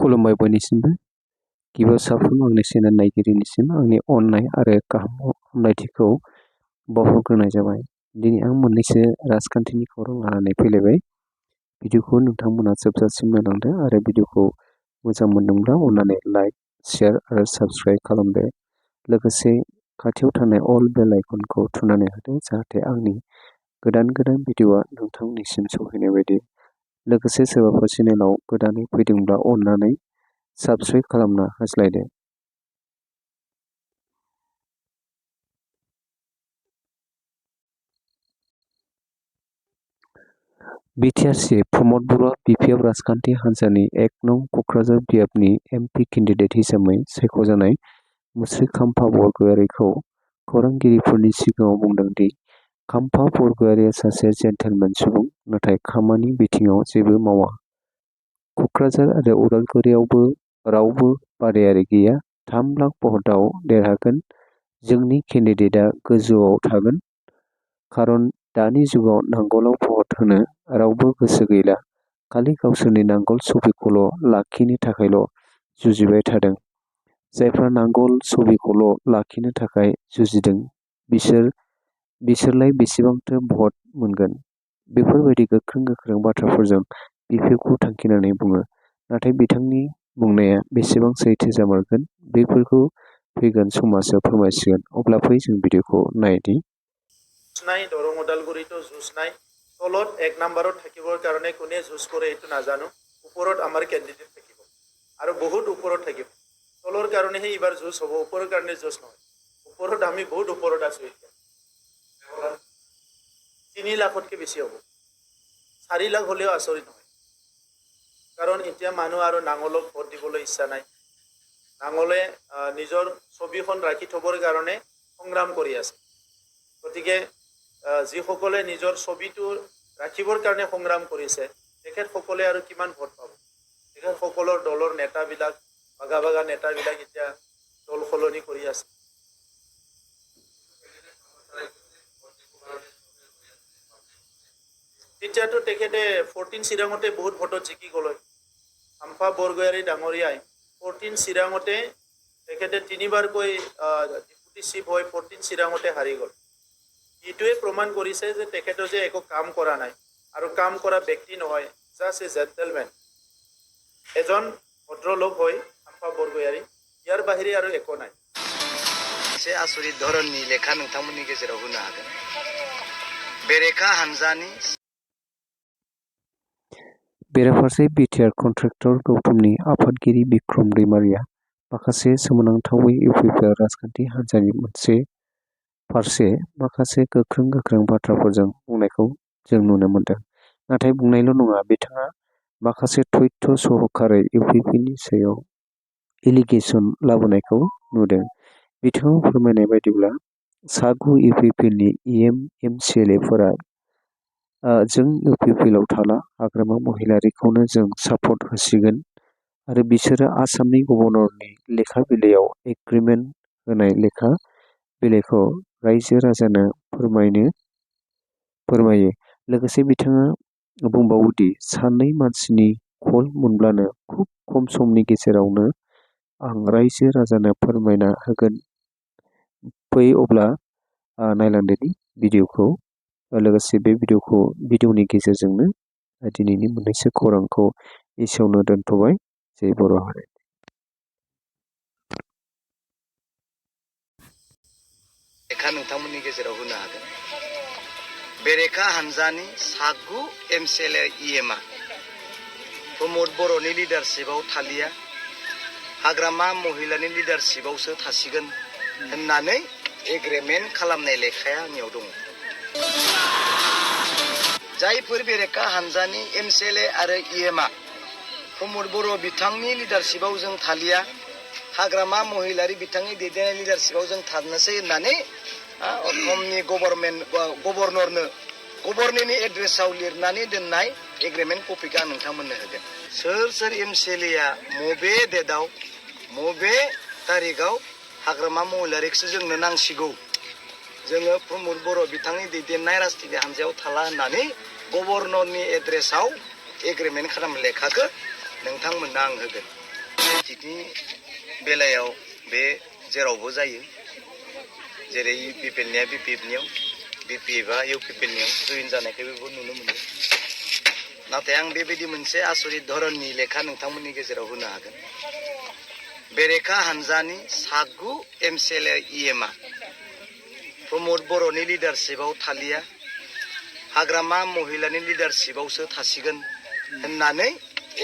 खुलुमबाय बयनिसिमबो। गिबियाव साफ्रोम आंनि चेनेल नायगिरिनिसिम आंनि अननाय आरो गाहाम हामलायथिखौ बावहरग्रोनाय जाबाय। दिनै आं मोननैसो राजखान्थिनि खौरां लानानै फैलायबाय। भिडिअखौ नोंथांमोना जोबजासिम नायलांदो आरो भिडिअखौ मोजां मोनदोंब्ला अननानै लाइक, शेयार आरो साबस्क्राइब खालामदो। लोगोसे खाथियाव थानाय अल बेल आइकनखौ थुनानै होदो जाहाथे आंनि गोदान भिडिअआ नोंथांनिसिम सौहैनाय बायदि। लोगोसे सोरबाफोर चेनेलाव गोदानै फैदोंब्ला अननानै साबस्क्राइब खालामना होस्लायदो। बिटिआर चिफ प्रमद बर'आ बिपिएफ राजखान्थि हान्जानि 1 नं क'क्राझार बियाबनि एमपि केन्डिडेट हिसाबै सायख'जानाय मुस्रि खाम्फा बरग'यारिखौ खौरांगिरिफोरनि सिगाङाव बुंदों दि खाम्फा बरग'यारिया सासे जेन्टेलमेन सुबुं, नाथाय खामानि बिथिङाव जेबो मावा। क'क्राझार आरो उदालगुरियावबो रावबो बादायारि गैया। 3 लाख भटआव देरहागोन। जोंनि केन्डिडेटआ गोजौआव थागोन। खारन दानि जुगाव नांगोलाव भट होनो रावबो गोसो गैला। खालि गावसोरनि नांगोल छबिखौल' लाखिनो थाखायल' जुजिबाय थादों। जायफ्रा नांगोल छबिखौल' लाखिनो थाखाय जुजिदों बिसोरलाय बेसेबांथो भट मोनगोन? बेफोरबायदि गोख्रों बाथ्राफोरजों बिपिएफखौ थांखिनानै बुङो। नाथाय बिथांनि बुंनाया बेसेबां सैथो जामारगोन बेफोरखौ फैगोन समासो फोरमायसिगोन। अब्ला फै जों भिडिअखौ नायनि। দৰং ওদালগুৰিতো যুঁজ নাই। তলত 1 নম্বৰত থাকিবৰ কাৰণে কোনে যুঁজ কৰে এইটো নাজানো। ওপৰত আমাৰ কেণ্ডিডেট থাকিব আৰু বহুত ওপৰত থাকিব। তলৰ কাৰণেহে এইবাৰ যুঁজ হ'ব, ওপৰৰ কাৰণে যুঁজ নহয়। ওপৰত আমি বহুত ওপৰত আছো এতিয়া। 3 লাখতকৈ বেছি হ'ব। 4 লাখ হ'লেও আচৰিত নহয়। কাৰণ এতিয়া মানুহ আৰু নাঙলক ভোট দিবলৈ ইচ্ছা নাই। নাঙলে নিজৰ ছবিখন ৰাখি থবৰ কাৰণে সংগ্ৰাম কৰি আছে। গতিকে যিসকলে নিজৰ ছবিটো ৰাখিবৰ কাৰণে সংগ্ৰাম কৰিছে তেখেতসকলে আৰু কিমান ভোট পাব? তেখেতসকলৰ দলৰ নেতাবিলাক ভাগা নেতাবিলাক এতিয়া দল সলনি কৰি আছে। তেতিয়াতো তেখেতে 14 চিৰাঙতে বহুত ভোটত জিকি গ'ল। খাম্ফা বৰগয়াৰী ডাঙৰীয়াই 14 চিৰাঙতে তেখেতে 3বাৰকৈ ডিপুটি চিফ হৈ 14 চিৰাঙতে হাৰি গ'ল। এইটোৱে প্ৰমাণ কৰিছে যে তেখেতে যে একো কাম কৰা নাই আৰু কাম কৰা ব্যক্তি নহয়, জাষ্ট এ জেণ্টেলমেন। এজন ভদ্ৰলোক হৈ খাম্ফা বৰগয়াৰী, ইয়াৰ বাহিৰে আৰু একো নাই। आसुरित धरननि लेखा नोंथांमोननि गेजेराव होनो हागोन। बेरेखा हानजानि बेराफारसे बिटिआर कन्ट्रेक्टर गौतमनि आफादगिरि बिक्रम दैमारिया माखासे सोमोनांथावै इउपिपिएल राजखान्थि हान्जानि फारसे माखासे गोख्रों बाथ्राफोरजों बुंनायखौ जों नुनो मोन्दों। नाथाय बुंनायल' नङा, बिथाङा माखासे तथ्य सहकारै इउपिपिएलनि सायाव एलिगेसन लाबोनायखौ नुदों। बिथाङा फोरमायनाय बायदिब्ला सा 9 इउपिपिएलनि एमसिएलएफोरा जों इउपिपिएलआव थाला, हाग्रामा महिलारिखौनो जों सापर्ट होसिगोन आरो बिसोरो आसामनि गभर्नरनि लेखा बिलाइयाव एग्रिमेन्ट होनाय लेखा बिलाइखौ रायजो राजानो फोरमायो। लोगोसे बिथाङा बुंबावोदि सानै मानसिनि कल मोनब्लानो खुब खम समनि गेजेरावनो आं रायजो राजानो फोरमायना होगोन। फै अब्ला नायलांदोनि भिडिअखौ। लोगोसे बे भिडिअनि गेजेरजोंनो दिनैनि मोननैसो खौरांखौ एसेयावनो दोनथ'बाय। जय बर' हारि। लेखा नोंथांमोननि गेजेराव होनो हागोन। बेरेखा हानजानि सा 9 एमसिएलए प्रमद बर'नि लिडारशिपआव थालिया, हाग्रामा महिलानि लिडारशिपआवसो थासिगोन होननानै एग्रिमेन्ट खालामनाय लेखाया आंनियाव दङ। जायफोर बेरेखा हानजानि एमसिएलए आरो इएमआ प्रमद बर' बिथांनि लिडारशिपआव जों थालिया, हाग्रामा महिलारि बिथांनि दैदेननाय लिडारशिपआव जों थानोसै होननानै असमनि गभर्नरनि एड्रेसाव लिरनानै दोननाय एग्रिमेन्ट कपिखौ आं नोंथांमोननो होगोन। सोर एमसिएलएआ मबे डेटआव मबे तारिखआव हाग्रामा महिलारिखौसो जोंनो नांसिगौ, जोङो प्रमद बर' बिथांनि दैदेननाय राजनिति हान्जायाव थाला होननानै गभर्नरनि एड्रेसाव एग्रिमेन्ट खालामनाय लेखाखौ नोंथांमोननो आं होगोन। राजनितिनि बेलायाव बे जेरावबो जायो जेरै बिपिएलनिया बिपिएफनियाव बिपिएफआ इउपिपिएलनियाव जयेन जानायखौबो नुनो मोनो नाथाय आं बेबायदि मोनसे आसरित धरननि लेखा नोंथांमोननि गेजेराव होनो हागोन बेरेखा हानजानि सागु एमसिएलए इएमआ प्रमद बर'नि लिडारशिपआव थालिया हाग्रामा महिलानि लिडारशिपआवसो थासिगोन होननानै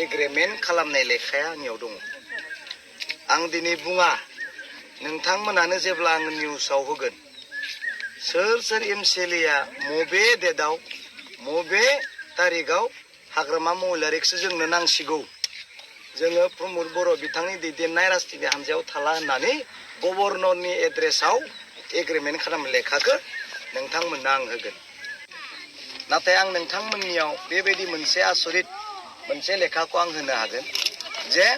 एग्रिमेन्ट खालामनाय लेखाया आंनियाव दङ आं दिनै बुङा नोंथांमोनानो जेब्ला आं निउसाव होगोन सोर सोर एमसिएलएआ मबे डेटआव मबे तारिखआव हाग्रामा महिलारिखौसो जोंनो नांसिगौ जोङो प्रमद बर' बिथांनि दैदेननाय राजनिति हान्जायाव थाला होननानै गभर्नरनि एड्रेसाव एग्रिमेन्ट खालामनाय लेखाखौ नोंथांमोननो आं होगोन नाथाय आं नोंथांमोननियाव बेबायदि मोनसे आसरित मोनसे लेखाखौ आं होनो हागोन जे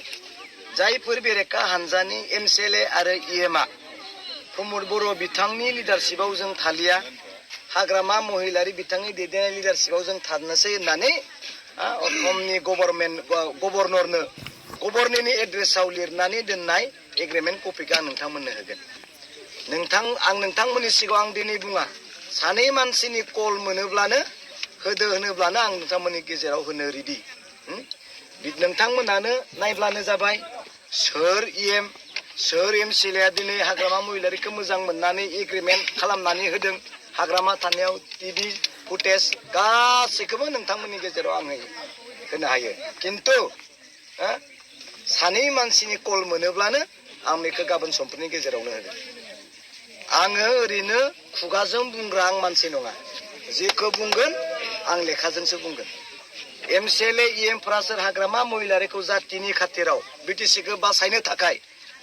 जायफोर बेरेखा हानजानि एमसिएलए आरो इएमआ प्रमद बर' बिथांनि लिडारशिपआव जों थालिया हाग्रामा महिलारि बिथांनि दैदेननाय लिडारशिपआव जों थानोसै होननानै असमनि गभर्नरनि एड्रेसाव लिरनानै दोननाय एग्रिमेन्ट कपिखौ आं नोंथांमोननो होगोन आं नोंथांमोननि सिगाङाव आं दिनै बुङा सानै मानसिनि कल मोनोब्लानो होनोब्लानो आं नोंथांमोननि गेजेराव होनो रेडि नोंथांमोनानो नायब्लानो जाबाय सोर इएम सोर एमसिएलएआ दिनै हाग्रामा महिलारिखौ मोजां मोननानै एग्रिमेन्ट खालामनानै होदों हाग्रामा थानायाव टिभि फुटेज गासैखौबो नोंथांमोननि गेजेराव आं होनो हायो खिन्थु सानै मानसिनि कल मोनोब्लानो आं बेखौ गाबोन समफोरनि गेजेरावनो होगोन आङो ओरैनो खुगाजों बुंग्रा आं मानसि नङा जेखौ बुंगोन आं लेखाजोंसो बुंगोन एमसिएलए इएमफ्रा सोर हाग्रामा महिलारिखौ जातिनि खाथिराव बिटिसिखौ बासायनो थाखाय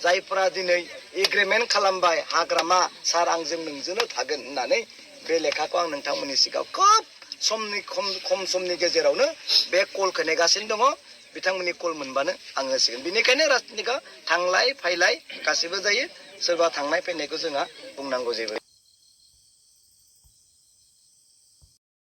जायफ्रा दिनै एग्रिमेन्ट खालामबाय हाग्रामा सार आंजों नोंजोंनो थागोन होननानै बे लेखाखौ आं नोंथांमोननि सिगाङाव खोब खम समनि गेजेरावनो बे कलखौ नेगासिनो दङ बिथांमोननि कल मोनबानो आं होसिगोन बेनिखायनो राजनितिकआ थांलाय फैलाय गासिबो जायो सोरबा थांनाय फैनायखौ जोंहा बुंनांगौ जेबो